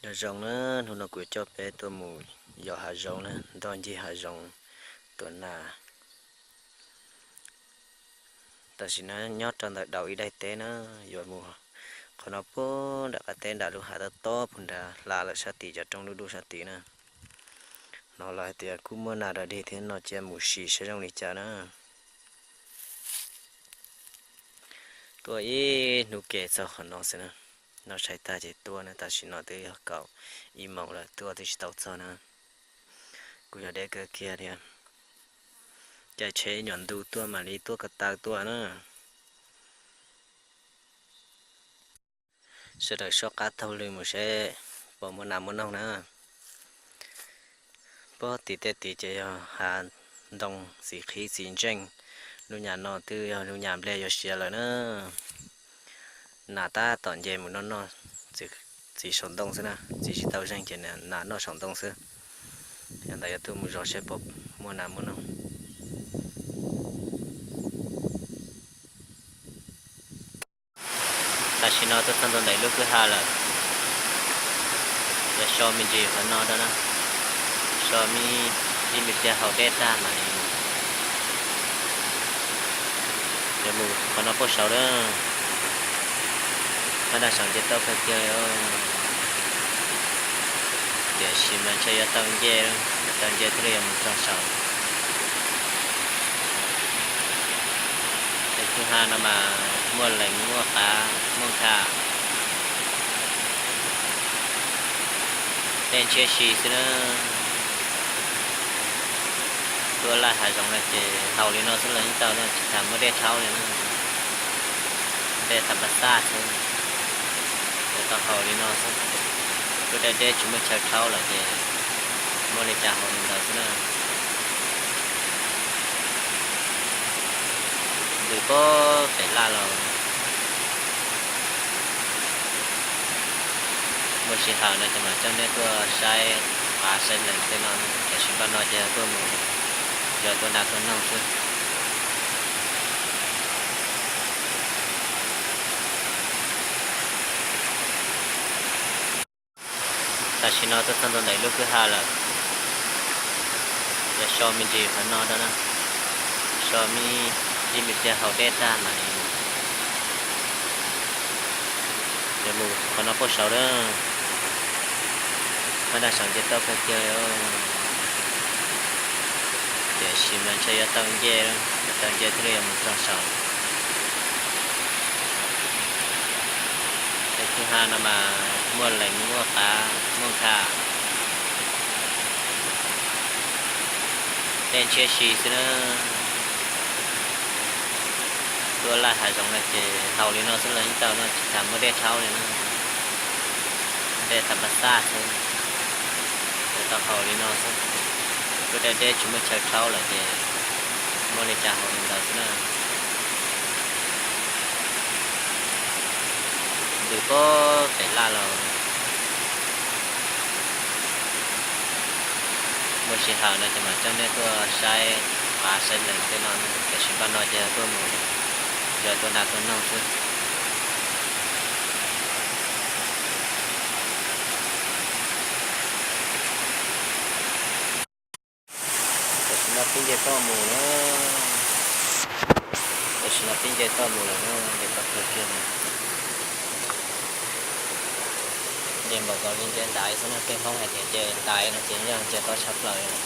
Nyob zoo na, hnub no kuv coj peb tuaj mus yos hav zoov na, ntoj ncig hav zoov tua nas. Tam sim no nyob rau ntawm daus ib daim teb na, yuav mus qhov no puag nram qab teb nram lub hav tob tob puag nrad hla lawm sab tim cov roob dub dub sab tid na. Hnov lawv hais tias kuj muaj nas dog dig thiab no cia mus sim saib zoo li cas na. Tuaj ib hnub ke txog qhov no xwb na. Noj tshais tag ces tuaj na, tam sim no twb yog kaum ib moos lawm tuaj twb tsis tau txog na. Kuj yog deb kawg kiag thiab. Caij tsheb nyuam ntu tuaj mam li tuaj ko taw tuaj na. Sawv daws soj qab taug lw mus seb puas muaj nas muaj noog na. Puag tim tej tid ces yog hav ntoo txiv qhib txiv ntseej. Lub nyam no twb yog lub nyam nplej yuav siav lawm na. Nas tab tom nce mus noj noj txiv saum ntoo xwb na, txiv tsis tau zeeg ces nas noj saum ntoo xwb. Yog ntawd yuav tuaj mus zov seb puas muaj nas muaj noog. Tam sim no tuaj txog ntua ntawm lub kwj ha lawm. Yuav so me ntsis qhov no rau na. So me ib me pliag haus dej tag mam li yuav mus qhov no puag saud na. Pab daj saum nce toj kawg kiag li. Tiam sis mas ntshe yuav tau nce, yuav tau nce thiaj li yuav mus txog saud. Tej kwj ha no mas muaj lees muaj qav muaj nkha, dej ntshiab si xwb na. Tuaj laj hav zoov no ces haus li no xwb los yeej tau na, tsis tas muaj dej rhaub li na. Dej tas pas xaj xwb, ces tau haus li no xwb. Kuj deb deb tsis muaj chaw rhaub lawm ces muaj li cas haus li ntawd xwb na. Ntws pem laj los muaj sij hawm no ces mam coj nej tuaj saib qav saib lees tej no, tam sim npaj no ces tuaj mus yos tua nas tua noog xwb. Tam sim no tuaj txog ntua ntawm lub kwj ha lawm. Yuav so me ntsis qhov no rau na. So me ib me pliag haus dej tag mam li yuav mus qhov no puag saud na. Pab daj saum nce toj kawg kiag li. Tiam sis mas ntshe yuav tau nce, yuav tau nce thiaj li yuav mus txog saud. Tej kwj ha no mas muaj lees muaj qav muaj nkha, dej ntshiab si xwb na. Tuaj laj hav zoov no ces haus li no xwb los yeej tau no, tsis tas muaj dej rhaub li na. Dej tas pas xaj xwb, ces tau haus li no xwb. Kuj deb deb tsis muaj chaw rhaub lawm ces muaj li cas haus li ntawd xwb na. Ntws pem laj los muaj sij hawm no ces mam coj nej tuaj saib qav saib lees tej no, tam sim npaj no ces tuaj mus yos tua nas tua noog xwb. Tam sim no pib nce toj mus na. Tam sim no pib nce toj mus lawm na, nce toj kawg kiag. Nce npaum nkaus li nce ntaiv xwb na, tej Hmoob hais tias nce ntaiv no ces yog nce toj tshaj plaws li.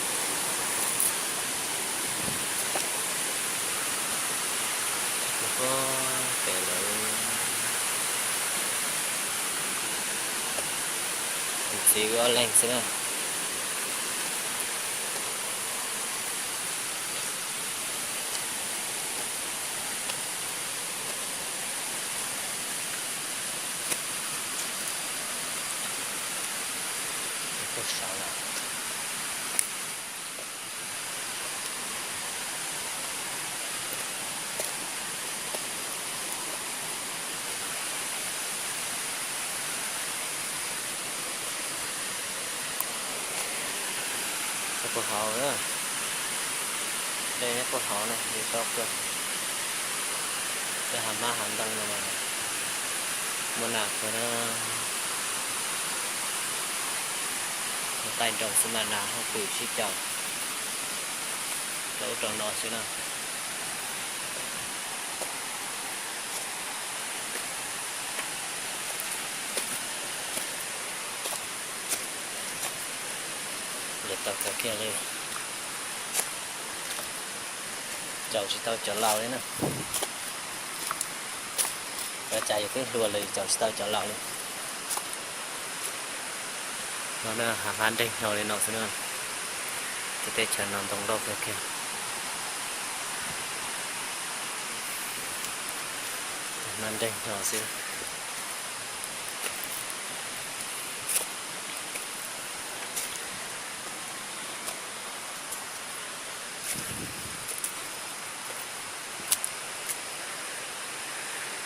Puag pem lawm. Tus txiv wb ob leeg xwb na. Puag saud lawm. Puag hauv na. Dej nyob puag hauv na, li tau kawg. Tej hav mab hav ntoo no muaj nas kawg na. Thaij nroo xwb mas nas hooj twm sib caum rau ub rau no xwb na. Lawv tau kawg kiag li, caum tsis tau cov laus li na. Ua cas yus twb hluas lawm caum tsis tau cov laus li. No na, hav hmab nreeg hno li no xwb na. Ces teb chaws no ntoo loj kawg kiag. Hav hmab nreeg hno xwb.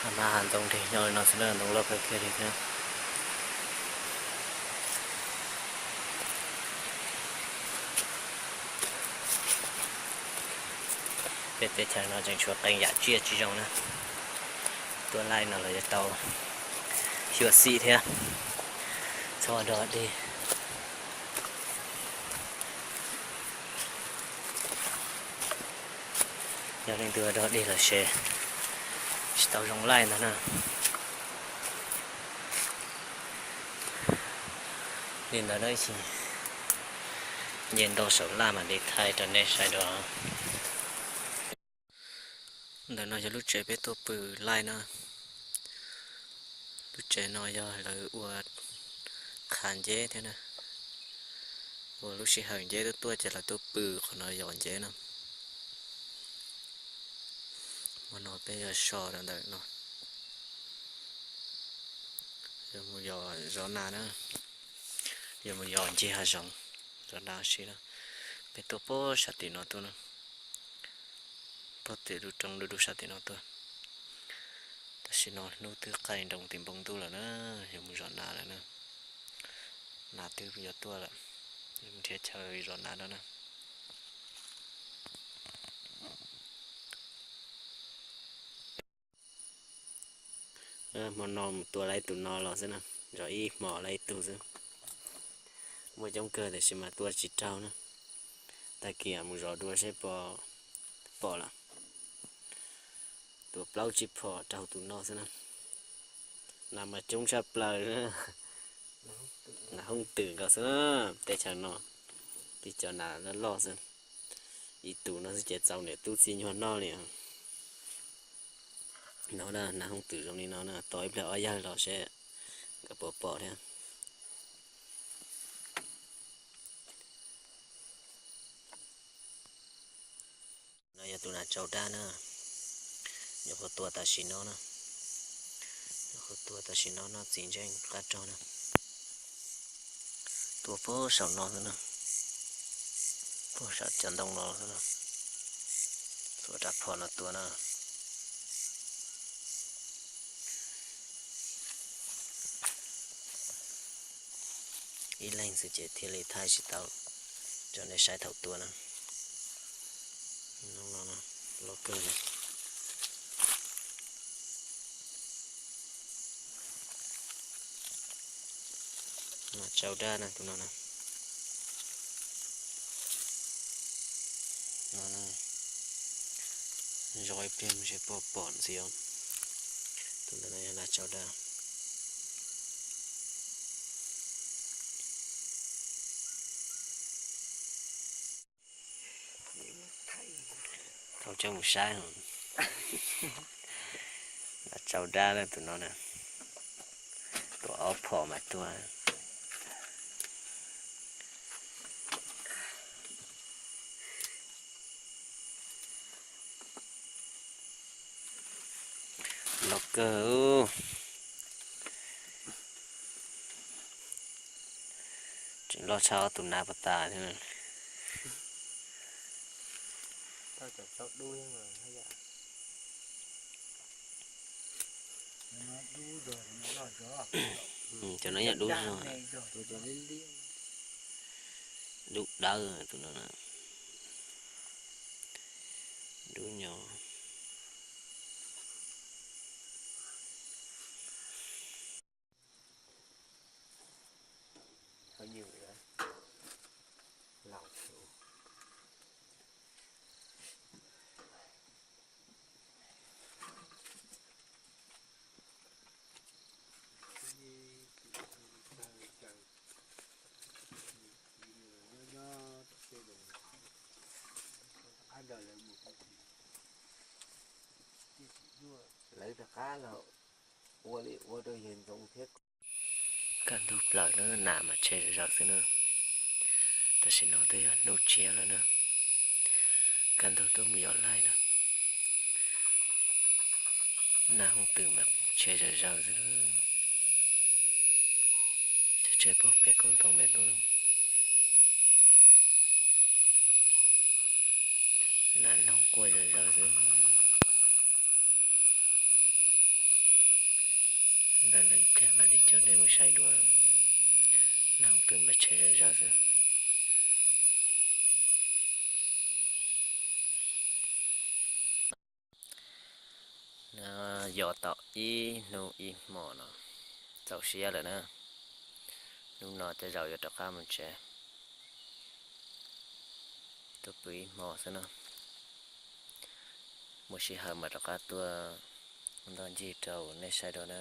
Hav hmab hav ntoo nreeg nyob li no xwb na, ntoo loj kawg kiag li thiab. Peb teb chaws no tseem tshuav qee yam tsiaj tsis zoo na. Tuaj laij no los yuav tau xyuam xim thiab, txhob ua dog dig. Yog leej twg ua dog dig los ces tsis tau zoo laij ntag na. Li ntawd na, nce ntau saum laj mam li thaij rau nej saib dua. Ntawm no yog lub tsev peb tuaj pw laij na. Lub tsev no yog lawv ua qhav nceb thiab na. Ua lub sij hawm nceb tuaj tuaj ces lawv tuaj pw qhov no yos nceb na. Hmo no peb yuav so rau ntawm no, yuav mus yos zov nas na, yuav mus yos ncig hav zoov zov nas ua si na. Peb tuaj puag sab tim no tuaj na, puag tim lub roob dub dub sab tim no tuaj. Tam sim no hnub twb qaij nroos tim npoo ntuj lawm na, yuav mus zov nas lawm na. Nas twb yuav tuaj lawm, nrhiav chaw zov nas no na. Hmo no mus tua lawv tus no los xwb na, zov ib hmo lawv ib tug xwb. Muaj coob kawg tiam sis mas tua tsis raug na. Tag kis mus zov dua seb puas pom lawm. Tua plaub tsib phom raug tus no xwb na. Nas mas coob tshaj plaws, nas hoob twm nkaus xwb na. Teb chaws no tib cov nas loj loj xwb. Ib tug no xwb ces txaus niam tub txib nyuag noj li. No na, nas hoob twm zoo li no na, tos ib pliag ob yawg los seb nkawd puas pom thiab. No yog tus nas tsau dab na, nyuam qhuav tua tam sim no na, nyuam qhuav tua tam sim no noj txiv ntseej qab rog na. Tua puag saum no xwb na, puag saum cov ntoo no xwb na, xuas rab phom no tua na. Ib leeg xwb ces thiaj li thaij tsis tau rau nej saib thaum tua na. Loj kawg li. Nas tsau dab na tus no na. No na, zov ib pliag mus seb puas pom ntxiv os. Tus ntawd no yog nas tsau dab. Thaum coj mus saib, nas tsau dab na tus no na, tua ob phom mas tuag. Loj kawg. Tseem loj tshaj ob tug nas pas tas thiab. Cov no yog dub zog, dub dawb tus no na, dub nyo. lawv rov qab los ua li ua rau yawg Ntxoov thiab. Kaj ntug plaws na, nas mas tshe zom zaws xwb na. Tam sim no twb yog hnub tshiab lawm na. Kaj ntug tuaj mus yos laij na. Nas hooj twm mas tshe zom zaws xwb na. Tshe tshe puag pem koog ntoo pem lub. Nas noog quaj zom zaws xwb. Ntawm no ib pliag mam li coj nej mus saib dua. Nas hooj twm mas tshe zom zaws xwb. Yos tau ib hnub ib hmo no txaus siab lawm na. Hnub no tej zaum yuav rov qab mus tsev. Tuaj pw ib hmo xwb na. Muaj sij hawm mas rov qab tuaj ntoj ncig rau nej saib dua na.